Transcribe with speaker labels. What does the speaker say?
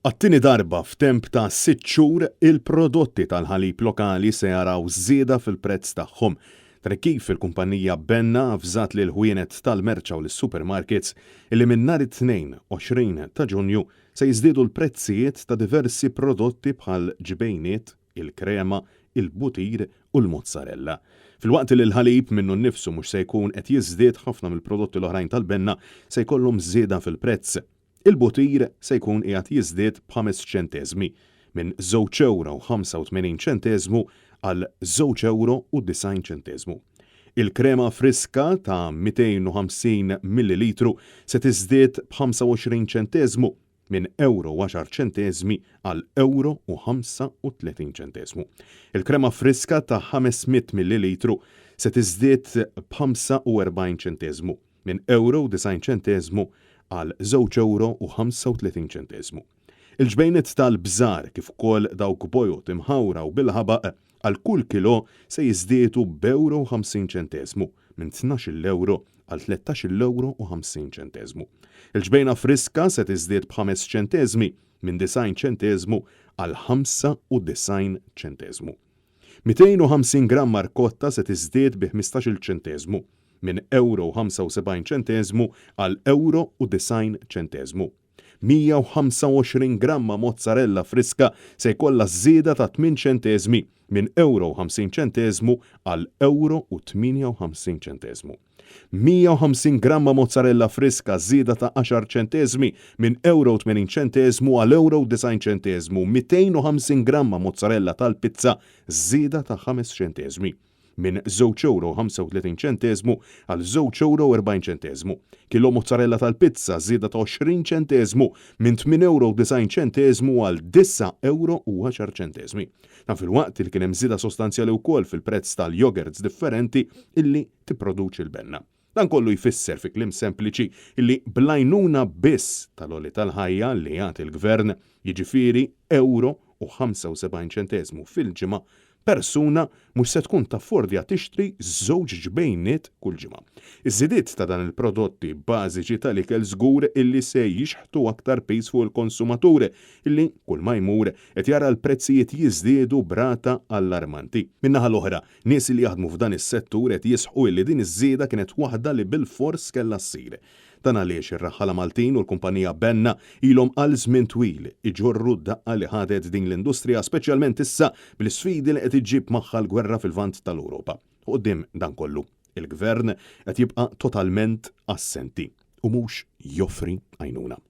Speaker 1: Għat-tieni darba f'temp ta' sitt xhur, il-prodotti tal-ħalib lokali se jaraw żieda fil-prezz tagħhom. Dan hekk kif il-kumpanija Benna avżat lill-ħwienet tal-merċa u lis-supermarkets illi minn nhar it-Tnejn 20 ta' Ġunju se jiżdiedu l-prezzijiet ta' diversi prodotti bħal ġbejniet, il-krema, il-butir u l-mozzarella. Filwaqt li l-ħalib minnu nnifsu mhux se jkun qed jiżdied ħafna mill-prodotti l-oħrajn tal-Benna se jkollhom żieda fil-prezz. Il-butir se jkun qiegħed jiżdied b'ħames ċenteżmi, minn żewġ ewro u 85 ċenteżmu għal żewġ ewro u 90 ċenteżmu. Il-krema friska ta' 250 millilitru se tiżdied b'25 ċenteżmu, minn ewro u għaxar ċenteżmi għal ewro u 35 ċenteżmu. Il-krema friska ta' 500 millilitru se tiżdied b'45 ċenteżmu, minn ewro u 90 ċenteżmu għal żewġ ewro u 35 ċenteżmu. Il-ġbejniet tal-bżar kif ukoll dawk bojod imħawra u bil-ħabaq għal kull kilò se jiżdiedu b'ewro u 50 ċenteżmu, minn tnax-il ewro għal tlettax-il ewro u 50 ċenteżmu. Il-ġbejna friska se tiżdied b'ħames ċenteżmi, minn 90 ċenteżmu għal 95 ċenteżmu. 250 gramma rkotta se tiżdied bi ħmistax-il ċenteżmu, minn ewro u 75 ċenteżmu għal ewro u 90 ċenteżmu. 125 gramma mozzarella friska se jkollha żieda ta' tmien ċenteżmi, minn ewro u 50 ċenteżmu għal ewro u 58 ċenteżmu. 150 gramma mozzarella friska żieda ta' għaxar ċenteżmi minn ewro u 80 ċenteżmu għal ewro u 90 ċenteżmu, 250 gramma mozzarella tal-pizza żieda ta' ħames ċenteżmi minn żewġ ewro u 35 ċenteżmu għal żewġ ewro u 40 ċenteżmu. Kilo mozzarella tal-pizza żieda ta' 20 ċenteżmu minn tmien ewro u 90 ċenteżmu għal disa' ewro u għaxar ċenteżmi. Dan filwaqt li kien hemm żieda sostanzjali wkoll fil-prezz tal-yogurts differenti illi tipproduċi l-benna. Dan kollu jfisser fi kliem sempliċi illi bl-għajnuna biss tal-għoli tal-ħajja li jagħti l-Gvern, jiġifieri ewro u 75 ċenteżmu fil-ġimgħa, persuna mhux se tkun taffordja tixtri żewġ ġbejniet kull ġimgħa. Iż-żidiet ta' dan il-prodotti bażiċi tal-ikel żgur illi se jixħtu aktar piż fuq il-konsumatur illi kull ma jmur qed jara l-prezzijiet jiżdiedu b'rata allarmanti. Min-naħa l-oħra, Nies li jaħdmu f'dan is-settur qed jisħqu illi din iż-żieda kienet waħda li bilfors kellha ssir. Dan għaliex ir-raħħala Maltin u l-kumpanija Benna ilhom għal żmien twil iġorru d-daqqa li ħadet din l-industrija speċjalment issa bl-isfidi li qed iġġib magħha l-gwerra fil-Lvant tal-Ewropa. U quddiem dan kollu, il-Gvern qed jibqa' totalment assenti u mhux joffri għajnuna.